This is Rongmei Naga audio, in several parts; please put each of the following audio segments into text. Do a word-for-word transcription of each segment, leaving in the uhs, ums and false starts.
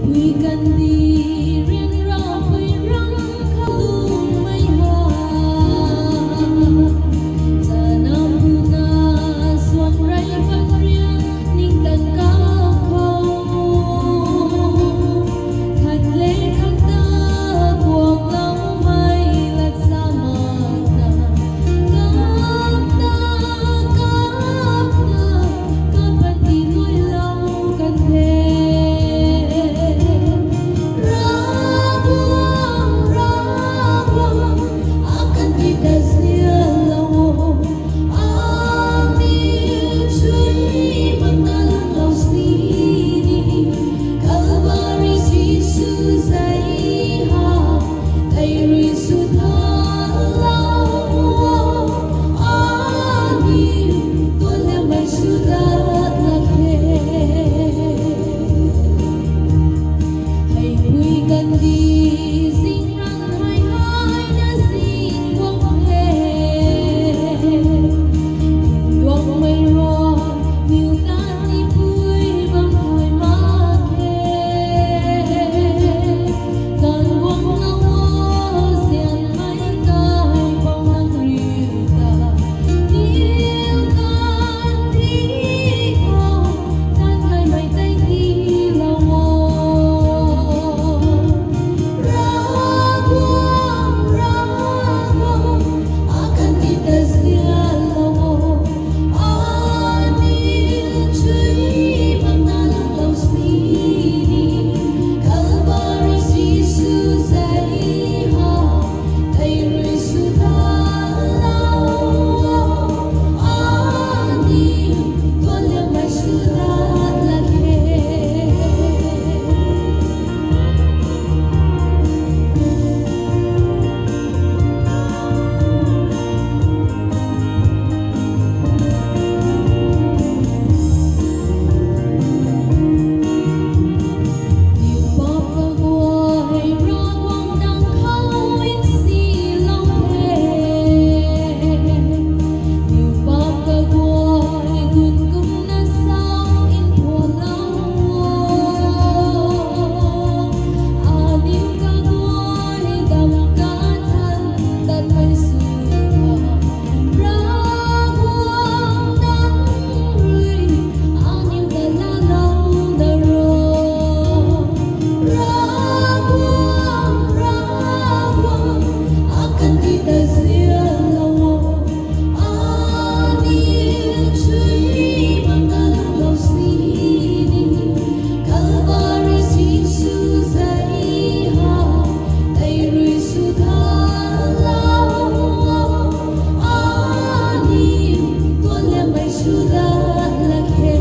Pui kandih ryanra pui rang kha lungmei ha, chana muna suan rei pan rian ningtan kap khou, khat le khat ta kuakloumei lat sa makna, kapna, kapna, kap pan tiluailou kan the. Ravguangc, Ravguangc, akandih ta zianlou o, aniu chuy makna lungclou sini, Calvary Jisu zei ha, tei rui sw thalou o, aniu tuanliammei sw dat lak khe. Hei pui kandih zing rang hei hei na zing guang the. Duangmei rui niw ta tipui bam thay mak khe. Kan guanglou o, zianmei kaipouc nang riu ta, niw kandih khou tan kaimei tei tiilou o. Ravguangc, Ravguangc, akandih ta zianlou o, aniu chuy makna lungclou sini, Calvary Jisu zei ha, tei rui sw thalou o, aniu tuanliammei sw dat lak khe. Niw pap kaguay Ravguangc dang khou nsilou the. Niw pap kaguay gun kumna sa nthuanlou o. Aniu kaguay dam kathan tatmei sw, Ravguangc nang rui aniu ta laalou na ro. Ravguangc, Ravguangc, akandih ta zianlou o, aniu chuy makna lungclou sini, Calvary Jisu zei ha, tei rui sw thalou o, aniu tuanliammei sw dat lak khe.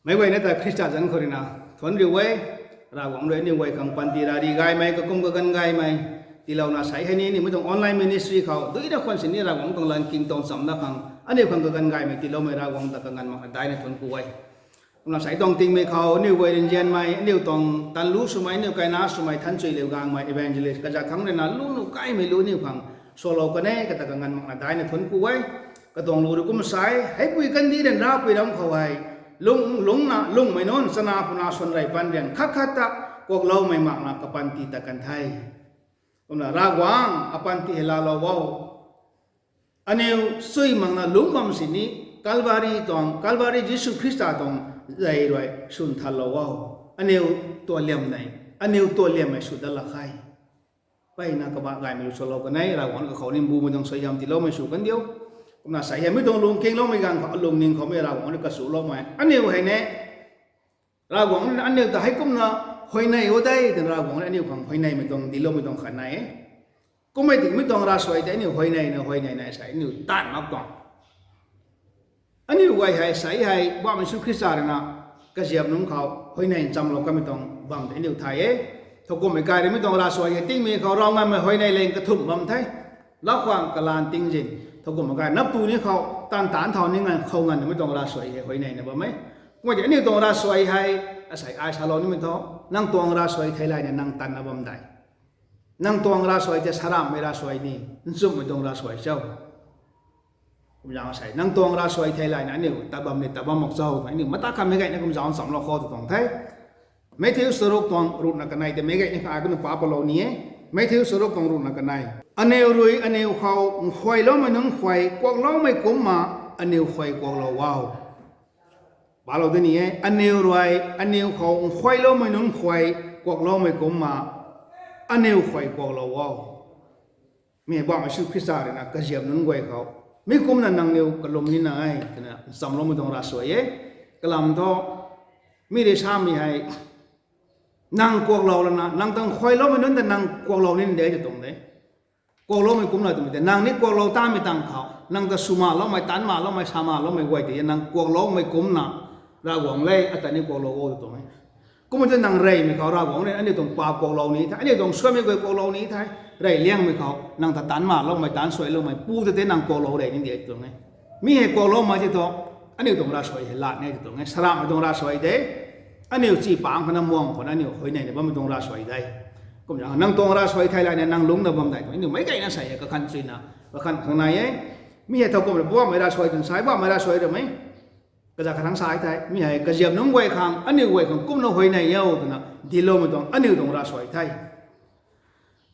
Meic guayna ta Khrista zanc khou rui na thuanc riu e. Ravguangc rui aniu guay khang panty rari gaymei, kakum kaganv gaymei tiilouna sei hei ni aniu mei tuang online ministry khou duina khwan sini Ravguangc tuang lan king tuang chamna khang aniu khang kaganv gaymei tiiloumei Ravguangc ta kanganv makna daina thuanc ku e. Kumna sei tuang tingmei khou aniu guay rinzianmei, aniu tuang tanlu swmei, aniu kaina swmei, than chui liu gangmei evangelist kazat thangc rui na lu nuh kaimei lu aniu khang salou kan e, kata kanganv makna daina thuanc ku e. Katuang lu rui kum sei, heipui kandih ryanrapui ram khou hei lung, lungcna lungmei nunc chana puna swan rei pan rian khat khat ta kuakloumei makna kapanty tat kan the. Kumna Ravguangc apanty hei laalou o. Aniu chui makna lungc bam sini Calvary tuang, Calvary Jisu Khrista tuang zei rui sw nthanlou o. Aniu tualiam nei, aniu tualiammei sw dat lak khe. Mpeyna kabah gaymei lu swlou kan e, Ravguangc kakhou ni mbumei tuang suaihiam tiiloumei sw kan diu. Kumna suaihiammei tuang lungkingloumei ganv khou, alungning khoumei Ravguangc ni kachuloumei aniu hei ne. Ravguangc ni aniu ta heikumna huayney o de twna Ravguangc ni aniu khang huayneymei tuang tiiloumei tuang khat nai e. Kummei tiki mi tuang ravsuai tei aniu huayneina huayneina sei aniu taanv mak tuang. Aniu guay hei sei hei Poubauhmei Jisu Khrista rui na kaziap nunc khou huayney nchamlou kamei tuang bam tei aniu thay e. Thowkumhmei kai rui mi tuang ravsuai hei tingmei khou rav nganvmei huayney leng kathumh bam the. Laukhwang kalan tingzin thowkumhmei kai naptu ni khou taanv taanc thau ni nganv khou nganvmei tuang ravsuai hei huayneyna bam e. Kumna tei aniu tuang ravsuai hei, asei ai salou nimei thu, nang tuang ravsuai theilayna nang tanna bam dei. Nang tuang ravsuai tei saramhmei ravsuai ni, nchumhmei tuang ravsuai cho? Kumzaeng asei nang tuang ravsuai theilayna aniu tat bam ni tat bam mak cho? Aniu mata khat meic gayna kumzaeng nchamlou khou tw tuang the. Matthew charuk tuang ruhna kanei tei meic gayna kha ai kumna pa palou ni e. Matthew charuk tuang ruhna kanei. Aniu rui aniu khou nkhuailoumei nunc khuay kuakloumei kumcna aniu khuay kuaklou o. Palou de ni e, aniu rui aniu khou nkhuailoumei nunc khuay kuakloumei kumcna aniu khuay kuaklou o. Mi hei Poubauhmei Jisu Khrista rui na kaziap nunc guay khou, mi kumna nangniw kalum nina e twna nchamloumei tuang ravsuai e. Kalam thu, mi rui samei hei, nang kuaklou lana, nang tuang nkhuailoumei nunc ta nang kuaklou nina de tw tuang de. Kuakloumei kumcna twmei tei, nang ni kuaklou tamei tang khou, nang ta swmaloumei, tanmaloumei, samaloumei guay tei nang kuakloumei kumcna Ravguangc le ata ni kuaklou o tw tuang e. Kumna tei nang reymei khou Ravguangc rui aniu tuang paap kuaklou ni the, aniu tuang suaimei guay kuaklou ni the. Reyliangmei khou nang ta tanmaloumei, tansuailoumei pu ta tei nang kuaklou rey ni de tw tuang e. Mi hei kuakloumei tei thu, aniu tuang ravsuai hei lat ni tw tuang e. Saramhmei tuang ravsuai de, aniu chi pangc khou na muang khou na aniu huayneyna bammei tuang ravsuai de. Kumzaeng nang tuang ravsuai theilayna nang lungcna bam dei tw, aniu meic gayna sa e, kakhan chuina, kakhan khang nai e. Mi hei thow kumna Poubauhmei ravsuai twna sa e, Poubauhmei ravsuai ramei. Kazat khat thangc sa the, mi hei kaziap nunc guay khang, aniu guay khang kumna huayney o twna diloumei tuang aniu tuang ravsuai the.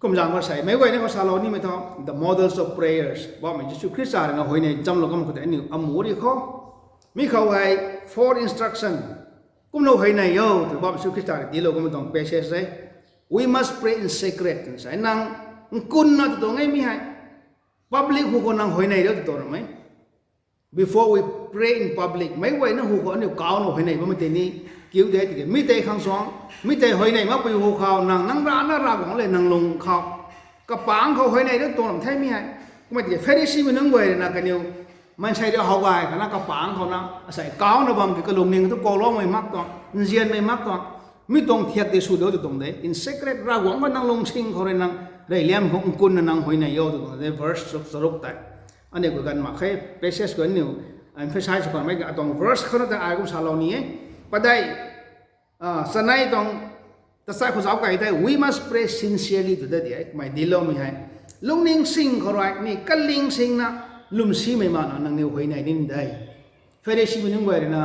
Kumzaeng khou sei meic guayna khou salou nimei thu, the models of prayers, Poubauhmei Jisu Khrista rui na huayney nchamlou kamei khou tei aniu amu ri khou, mi khou hei four instruction, kumna huayney o tw Poubauhmei Jisu Khrista rui dilou kamei tuang passage e. We must pray in secret twna sa e. Nang nkunna tw tuang e mi hei. Public hu khou nang huayney riu tw tuang ramei. Before we pray in public, meic guayna hu khou aniu kauna huayney bammei tei ni kiu de tiki, mi tei khang suang, mi tei huayney makpui hu khou nang, nang rana Ravguangc le nang lung khou, kapangc khou huayney riu tuang ram the mi hei. Kumna tiki Pharisimei nunc guay rui na kaniw maansei riu how gay khana kapangc khou na asei kauna bam ki kalungning thu kuakloumei mak tuang, nzianmei mak tuang, mi tuang thiak tei sw diu tw tuang de. In secret Ravguangc khou nang lungsing khou rui nang reyliam khou nkunna nang huayney o tw tuang de, verse charuk tei. Aniu khou ganv mak khe, passage khou aniu emphasize khwanmei atuang verse khou na ta ai kum salou ni e. Padeih chanei tuang tachat khou zauc kei tei, we must pray sincerely tw ta di e, kamei diloumei hei. Lungning sing khou rui ni kaling singna, lwmsimei makna nangniw huayney ni de. Pharisimei nunc guay rui na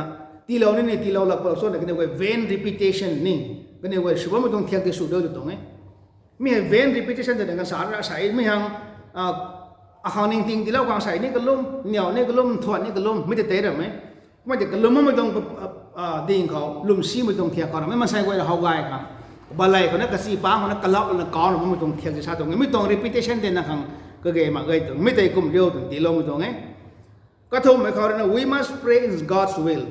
tiilou ni ni tiilou lak palou cho na kaniw guay vain repetition ni, kaniw guay sw bammei tuang thiak tei sw diu tw tuang e. Mi hei vain repetition twna kan sa ra sei mi hang, akhang ningting tiilou khang sei ni kalum, niw ni kalum, nthuan ni kalum, mi tei tei ram e. Kumna tei kalum bammei tuang ding khou, lwmsimei tuang thiak khou ram e, maansei guay how gay khang, balei khou na kachi pangc khou na kalap lana kauna bammei tuang thiak tei sa tuang e. Mi tuang repetition tei na khang kage mak ge tuang, mi tei kum riu twna tiiloumei tuang e. Kathumhmei khou rui na, we must pray in God's will.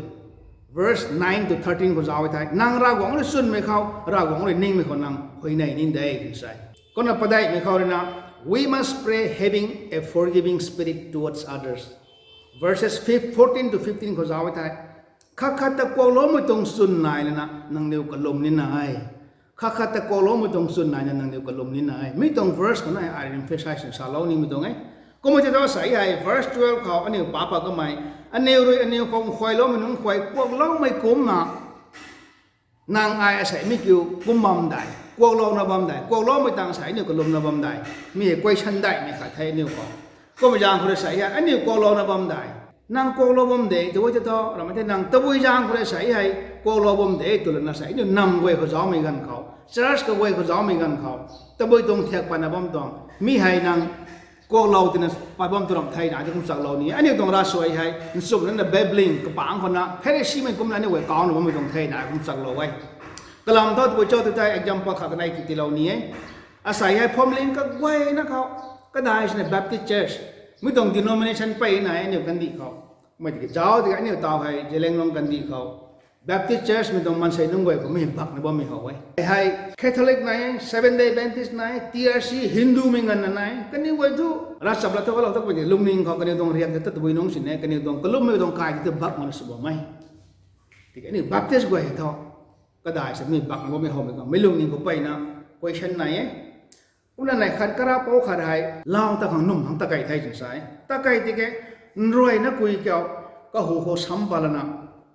Verse nine to thirteen khou zauc e thei, nang Ravguangc rui chwnmei khou, Ravguangc rui ningmei khou nang huayney ni de twna sa e. Kumna padeihmei khou rui na, we must pray having a forgiving spirit towards others. Verses fourteen to fifteen khou zauc e thei, khat khat ta kuakloumei tuang chwn nai lana nangniw kalum nina e. Khat khat ta kuakloumei tuang chwn naina nangniw kalum nina e. Mi tuang verse khou na ai emphasize salou nimei tuang e. Kumna tei thu sei hei verse twelve khou aniu pa pat kamei, aniu rui aniu khou nkhuailoumei nunc khuay kuakloumei kumcna nang ai asei mi kiu kum bam dei, kuaklouna bam dei, kuakloumei tang sei aniu kalumna bam dei. Mi hei question daihmei khat the aniu khou. Kummei zaeng khou rui sei hei aniu kuaklouna bam dei, nang kuaklou bam de tw e tei thu ramei tei, nang tabui zaeng khou rui sei hei kuaklou bam de tw lana sei aniu nam guay khou zaucmei ganv khou, church kaguay khou zaucmei ganv khou, tabui tuang thiak patna bam tuang, mi hei nang kuaklou tina pat bam tw ram thei na tei kum chaklou ni e. Aniu tuang ravsuai hei nchumh lana babbling kapangc khou na Pharisimei kumna aniu guay kauna bammei tuang thei na kum chaklou e. Kalam thu tabui cho tw tei example khat kanei tiilou ni e. Asei hei phuamling kaguayna khou, kadai sina Baptist Church, mi tuang denomination pey nai aniu kandih khou. Mei tiki zauc tiki aniu taw hei Zeliangrong kandih khou Baptist Church mei tuang maansei nunc guay khou mi bakna bammei how e. Hei Catholic nai e, Seventh Day Adventist nai e, T R C, Hindumei nganvna nai e. Kaniw guay thu ravchap la thu kalou ta puni lungning khou kaniw tuang riak ta tabui nungc sini, kaniw tuang kalummei tuang kai ti ta bak mana sw bam e. Tiki aniu Baptist guay hei thu kadai sa mi bakna bammei howmei khang meic lungning khou peyna question nai e. Kumna nai khat karapou khat hei lau ta khang num khang takei the twna sa e. Takei tiki nruayna kui kiu, kahu khou sam pat lana,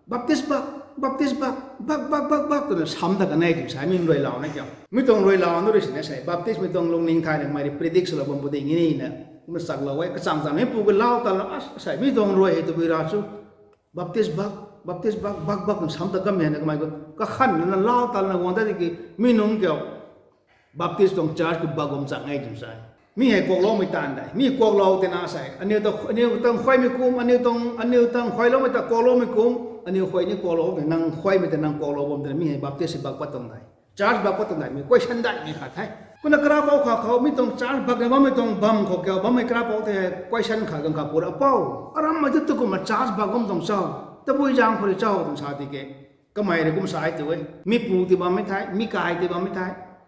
Baptist bak, Baptist bak, bak, bak, bak, bak, twna sam ta kanei tw sa, mi ruilau na kiu. Mi tuang ruilau na rui sini sei, Baptist mi tuang lungning thay na kamei rui predict swlou bam pu ding ni na, kumna chaklou e, kachang chang ni pu ka lau ta la, a, sei, mi tuang rui hei tabui ra chu. Baptist bak, Baptist bak, bak, bak, twna sam ta kamei na kamei khou, kakhan na lau ta na guang ta tiki, mi nunc kiu. Baptist tuang church khou bak bam chang e tw sa. Mi hei kuakloumei taanv de. Mi kuaklou tina sei. Aniu ta, aniu tang khuaimei kum, aniu tang, aniu tang khuailoumei ta kuakloumei kum, aniu khuai ni kuaklou de, nang khuaimei ta nang kuaklou bam tina mi hei Baptist hei bak pat tuang de. Church bak pat tuang de, mi question daihmei khat the. Kumna karapou kha khou, mi tuang church bak na bammei tuang bam khou kiu, bammei karapou the, question khat gang kha pura pou. Arammei tu tu kumna church bak bam tuang cho. Tabui zaeng khou rui cho, tuang sa tiki. Kamei rui kum sa e tw e. Mi pu ti bammei the, mi kai ti bammei the.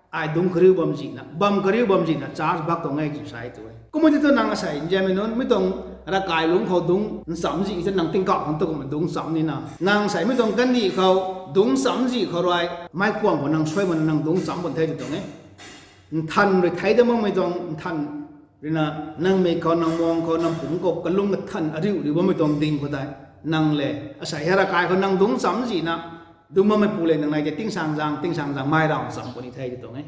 Ai dungc kariu bam zihna, bam kariu bam zihna, church bak tuang e tw sa e tw e. Kum ti tu nang asei, nzianmei nunc, mi tuang ravkai lungc khou dungc nchamc zih ta nang tingkauh khang tu kumna dungc nchamc nina. Nang sei mi tuang kandih khou, dungc nchamc zih khou rui, meic kuang khou nang suai mana nang dungc nchamc bun the tw tuang e. Nthan rui thei ta makmei tuang, nthan ruina, nang mik khou, nang muang khou, nang pumc khou, kalung kathan ariu riu bammei tuang ding khou tei, nang le, asei hei ravkai khou nang dungc nchamc zihna, dungc bammei pu le nang nai tei tingsaengzaeng, tingsaengzaeng mei rau nchamc puni the tw tuang e.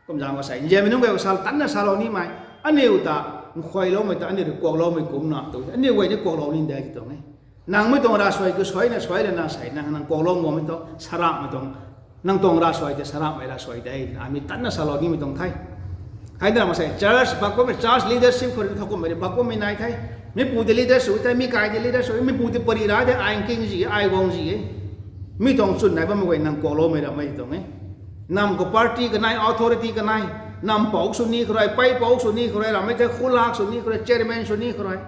Kum zaeng khou sei, nzianmei nunc guay khou sa tanna salou nimei, aniu ta, nkhuailoumei ta, aniu rui kuakloumei kumna tu, aniu guay ni kuaklou ni de tw tuang e. Nang mi tuang ravsuai khou suaina suai lana sei, nang, nang kuaklou ngammei tu, saramhmei tuang, nang tuang ravsuai tei saramhmei ravsuai de, ami tanna salou nimei tuang the. Hei na mak sei, church bak bammei, church leadership khou rui thowkumhmei rui bak bammei nai the. Mi pu tei leader sw the, mi kai tei leader sw, mi pu tei pari ra de, ai nking zi, ai guang zi e. Mi tuang chwn nai bammei guay nang kuakloumei ramei tuang e. Nam khou party kanei, authority kanei, nam pou sw ni khou rui, pei pou sw ni khou rui, ramei tei khulak sw ni khou rui, chairman sw ni khou rui.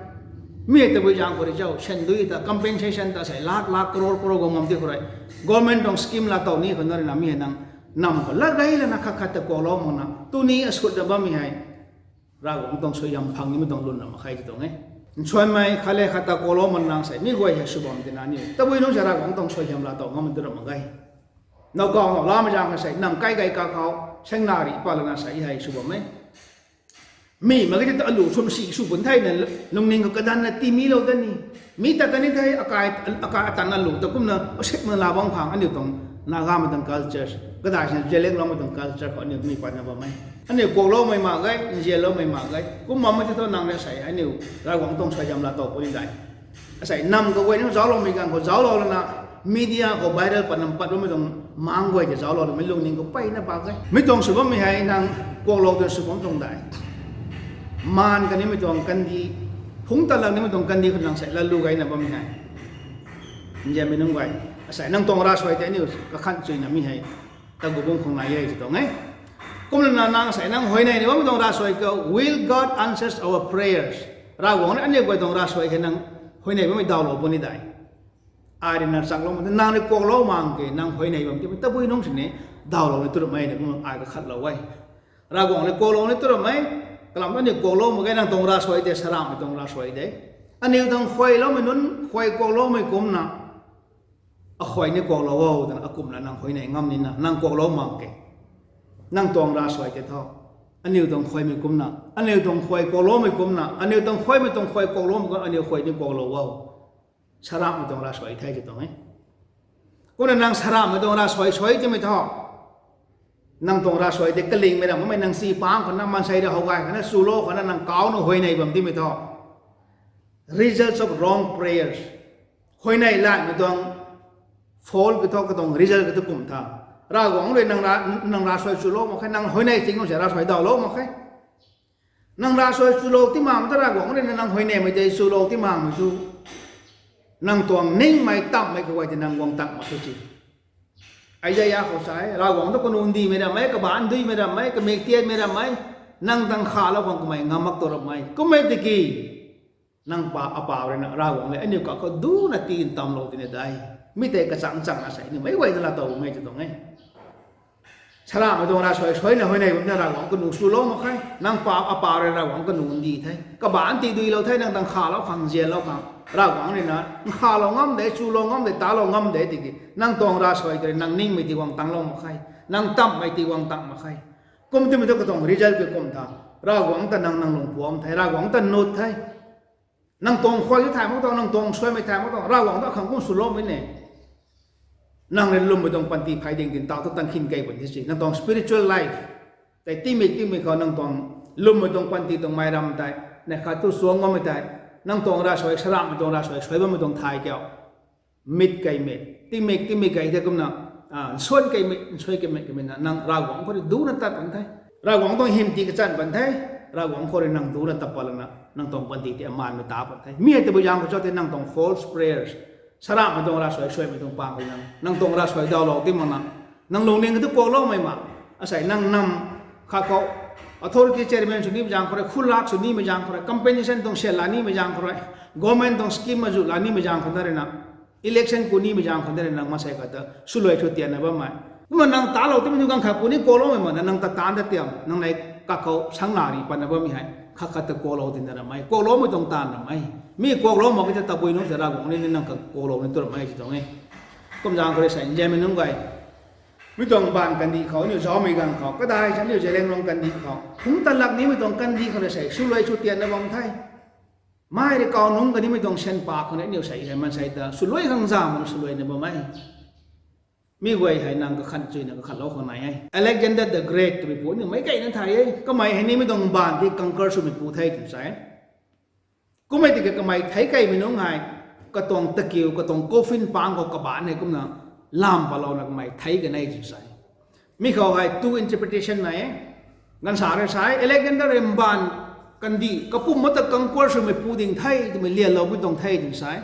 Mi hei tabui zaeng khou rui cho, sandui ta, compensation ta sei, lak lak, crore crore guang ngam ti khou rui. Government tuang scheme laa tow ni khou na ruina mi hei nang, nam khou lat gay lana khat khat ta kuaklou makna, tuni asut ra bammei hei. Ravguangc tuang suaihiam phang nimei tuang lun ra mak khe tw tuang e. Nsuaimei khat le khat ta kuaklou mak nang sei, mi guay hei sw bam tina ni. Tabui nunc sei Ravguangc tuang suaihiam laa tow ngam tu ra mak ge. Now kau now lamei zaeng khou sei, nang kai gay kakhou, saengna rih pat lana sei hei sw bam e. Mi mak ge ti ta alu swmsi sw bun thena, lungning khou kadanna timilou da ni. Mi ta kani thei akai, akai atan alu ta kumna, asikna laa bam khang, aniu tuang, Nagamei tuang culture, kadai sina Zeliangrongmei tuang culture khou aniu mi patna bam e. Aniu kuakloumei mak ge, nzianloumei mak ge, kum bammei ti thu nang rui sei, aniu Ravguangc tuang suaihiam laa tow puni dai. Asei nam kaguay ni zaucloumei ganv khou zauclou lana, media khou viral pat nam pat bammei tuang mang guay tei zauclou lana, mi lungning khou peyna bak e. Mi tuang sw bammei hei nang kuaklou tei sw bam tuang dai. Maan kanimei tuang kandih, phungc tat lak nimei tuang kandih khou nang sei latlu gayna bammei hei. Nzianmei nunc guay, asei nang tuang ravsuai tei aniu kakhan chuina mi hei, tagu bung khang nai e tw tuang e. Kumna nang sei nang huayney ni bammei tuang ravsuai khou, will God answers our prayers? Ravguangc rui aniu guay tuang ravsuai hei nang huayney bammei dawlou puni dai. Ai rui na chaklou mak, nang rui kuaklou mak ke, nang huayney bam ti, tabui nunc sini dawlou ni tu ramei na kum ai kakhatlou e. Ravguangc rui kuaklou ni tu ramei, kalam aniu kuaklou mak ge, nang tuang ravsuai tei saramhmei tuang ravsuai de. Aniu tuang khuailoumei nunc, khuay kuakloumei kumna, akhuay ni kuaklou o twna akumhna nang huayney ngam nina, nang kuaklou mak ke. Nang tuang ravsuai tei thu, aniu tuang khuaymei kumna, aniu tuang khuay kuakloumei kumna, aniu tuang khuaymei tuang khuay kuakloumei kumna, aniu khuay ni kuaklou o. Saramhmei tuang ravsuai the tw tuang e. Kumna nang saramhmei tuang ravsuai suai timei thu, nang tuang ravsuai tei kalingmei ramh makmei nang si pang khou na, maansei rui how gay khou na, chulou khou na, nang kau na huayney bam timei thu, results of wrong prayers. Huayney latmei tuang fall ki thu, katuang result ki thu kum tha. Ravguangc rui nang ra, nang ravsuai chulou mak khe, nang huayney ting se ravsuai dawlou mak khe. Nang ravsuai chulou ti makmei ta Ravguangc rui na nang huayneymei tei chulou ti makmei tu, nang tuang ningmei tamhmei kaguay tei nang guang tang mak khe ti. Isaiah khou sa e, Ravguangc ta kanu ndihmei ramh e, kabaanc duimei ramh e, kamik tiatmei ramh e, nang tang khalou khang kamei ngam mak tu ramh e. Kummei tiki, nang pa, apau rui na Ravguangc le aniu kakhou duna ti ntamlou tina dai. Mi tei kachang changna sei, ni meic guay na laatow mei tw tuang e. Saramhmei tuang ravsuai suaina huayney bam na Ravguangc kanu chulou mak khe. Nang pa, apau rui Ravguangc kanu ndih the. Kabaanc ti duilou the, nang tang khalou khang, nzianlou khang. Ravguangc rui na, nkhalou ngam de, chulou ngam de, talou ngam de tiki, nang tuang ravsuai tei rui nang ningmei ti guang tanglou mak khe. Nang tamhmei ti guang tang mak khe. Kum timei thu katuang result ki kum tha. Ravguangc ta nang, nang lung puam the, Ravguangc ta nut the. Nang tuang khuay ki thay mak tuang, nang tuang suaimei thay mak tuang, Ravguangc ta khang kum swloumei ne. Nang rui lwmmei tuang panty phey ding tin tau thu tang khin kei pun the si. Nang tuang spiritual life tei tingmik tingmik khou nang tuang lwmmei tuang panty tuang mei ram tei, neih khat thu suang bammei tei, nang tuang ravsuai, saramhmei tuang ravsuai, suai bammei tuang thay kiu. Mit keimei, tingmik tingmik kei the kumna, nsuan keimei, nsuai keimei keimei na, nang Ravguangc khou rui ducna tat pan the. Ravguangc tuang hym ti kachan pan the. Ravguangc khou rui nang ducna tat pat lana, nang tuang panty tei amanmei ta pan the. Mi hei tabui zaeng khou cho tei nang tuang false prayers, saramhmei tuang ravsuai, suaimei tuang pang khou nang, nang tuang ravsuai dawlou ti makna, nang lungning khou tu kuakloumei ma. Asei nang nam khat khou authority chairman sw nimei zaeng khou rui, khulak sw nimei zaeng khou rui, compensation tuang syan la nimei zaeng khou rui, government tuang scheme azu la nimei zaeng khou na rui na, election ku nimei zaeng khou na rui nang maansei khat ta swluai sw tianna bammei. Kumna nang talou timei tu ganv khat ku ni kuakloumei makna nang ta taanc ta tiam, nang nei kakhou sangna ri patna bammei hei khat khat ta kuaklou tina ramei, kuakloumei tuang taanv ramei. Mi kuaklou mak ki ta tabui nunc ta Ravguangc ni nang kha kuaklou ni tu ramei ti tuang e. Kum zaeng khou rui sei nzianmei nunc guay, mi tuang mbaanv kandih khou, aniu zaumei ganv khou, kadai sa aniu Zeliangrong kandih khou, phungc ta lak nimei tuang kandih khou na sei swluai sw tianna bam the. Mei rui kau nungc kanimei tuang syan pak khou na aniu sei hei maansei ta swluai khang zam swluaina bam e. Mi guay hei nang kakhan chuyna kakhanlou khang nai e. Alexander the Great twmei pu aniu meic keyna thay e. Kamei hei nimei tuang mbaanv tei conquer swmei pu the tw sa e. Kummei tiki kamei theic keymei nunc hei katuang takiu, katuang coffin pang khou kabaanc hei kumna lam patlouna kamei theic kan e tw sa e. Mi khou hei two interpretation nai e. Ganvsa rui sa e, Alexander rui mbaanv kandih kapumc ta conquer swmei pu ding the twmei lianloumei tuang the tw sa e.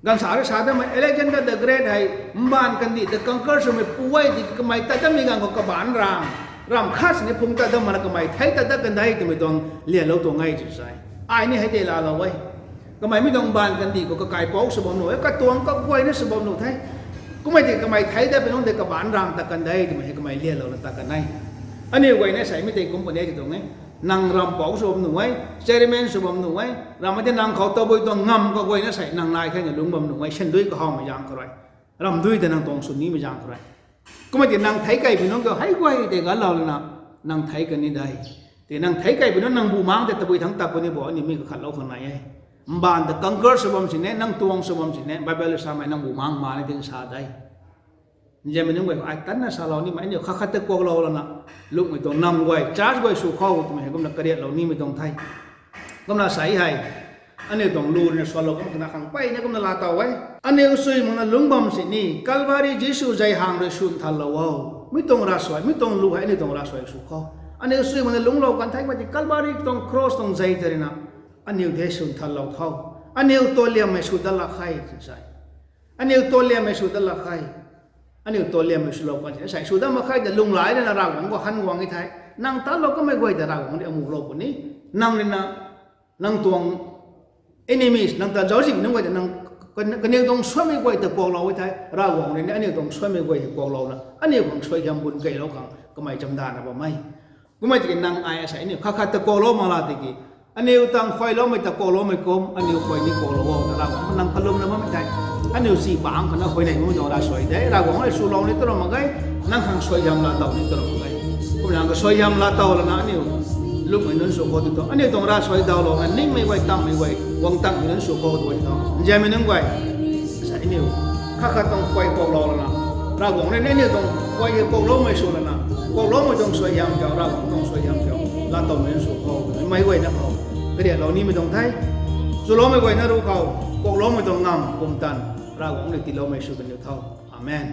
Ganvsa rui sa damei Alexander the Great hei mbaanv kandih ta conquer swmei pu e tiki kamei tat datmei ganv khou kabaanc ram, ram khat sini phungc tat dat makna kamei theic tat dat kan de twmei tuang lianlou tuang e tw sa e. Ai ni hei tei laalou e. Kamei mi tuang mbaanv kandih khou kakaipouc sw bam nuh e, katuang kaguayna sw bam nuh the. Kummei tiki kamei theic datmei nunc tei kabaanc ram tat kan de twmei hei kamei lianlouna tat kan e. Aniu guayna sei mi tei kum puni e ti tuang e. Nang rampouc sw bam nuh e, chairman sw bam nuh e, ramhmei tei nang khou tabui tuang ngamv kaguayna sei nang nai thena lungc bam nuh e, syndui kahawmei zaeng khou rui, ramdui ta nang tuang sw nimei zaeng khou rui. Kummei tiki nang theic keymei nunc khou hei guay tei ganlou lana, nang theic kan ni de. Tiki nang theic keymei nunc nang bumaengc tei tabui thangc tat puni bo, aniu mi kakhanlou khang nai e. Mbaanv ta conquer sw bam sini, nang tuang sw bam sini, Bible rui samei nang bumaengc ma ni tin sa de. Nzianmei nunc guay, ai tanna salou nimei, aniu khat khat ta kuaklou lana, lungmei tuang nam guay, church guay sw khou twmei hei kumna kariatlou nimei tuang the. Kumna sei hei, aniu tuang lu rui na suanlou kum khana khang peyna kumna laatow e. Aniu sui makna lungc bam sini, Calvary Jisu zei hang rui sw nthanlou o. Mi tuang ravsuai, mi tuang lu hei aniu tuang ravsuai sw khou, aniu sui makna lungclou kan the, kummei tiki Calvary tuang cross tuang zei tei rui na aniu tei sw nthanlou tho. Aniu tualiammei sw dat lak khe tw sa e. Aniu tualiammei sw dat lak khe. Aniu tualiammei swlou kan sini, sei sw dat mak khe ta lunghlaic lana Ravguangc khou han guang e the. Nang talou kamei guay ta Ravguangc rui amuhlou puni. Nang rui na, nang tuang enemies, nang ta zauczihmei nunc guay ta nang, kaniw tuang suaimei guay ta kuaklou e the. Ravguangc rui ni aniu tuang suaimei guay hei kuaklouna, aniu khang suaihiam bun keylou khang kamei chamdana bam e. Kummei tiki nang ai asei aniu khat khat ta kuaklou mak la tiki, aniu tang khuayloumei ta kuakloumei kum, aniu khuay ni kuaklou o, Ravguangc nang kalumna bammei tei. Aniu si bangc khana khuay nei bammei tuang ravsuai de, Ravguangc rui swlou ni tu ram mak ge, nang khang suaihiam laatow ni tu ram mak ge. Kumna nang kasuaihiam laatow lana aniu lungmei nunc sw khou ti tuang, aniu tuang ravsuai dawlouna ningmei guay, tammei guay, guang tangmei nunc sw khou ti tuang, nzianmei nunc guay, asei aniu khat khat tuang khuay kuaklou lana, Ravguangc rui ni aniu tuang khuay hei kuakloumei sw lana, kuakloumei tuang suaihiam kiu, Ravguangc tuang suaihiam kiu laatowmei nunc sw khou, mei guayna khou kariatlou nimei tuang the. Swloumei guayna ruc khou, kuakloumei tuang ngamv pumtan Ravguangc rui tiiloumei sw kaniw tho. Amen.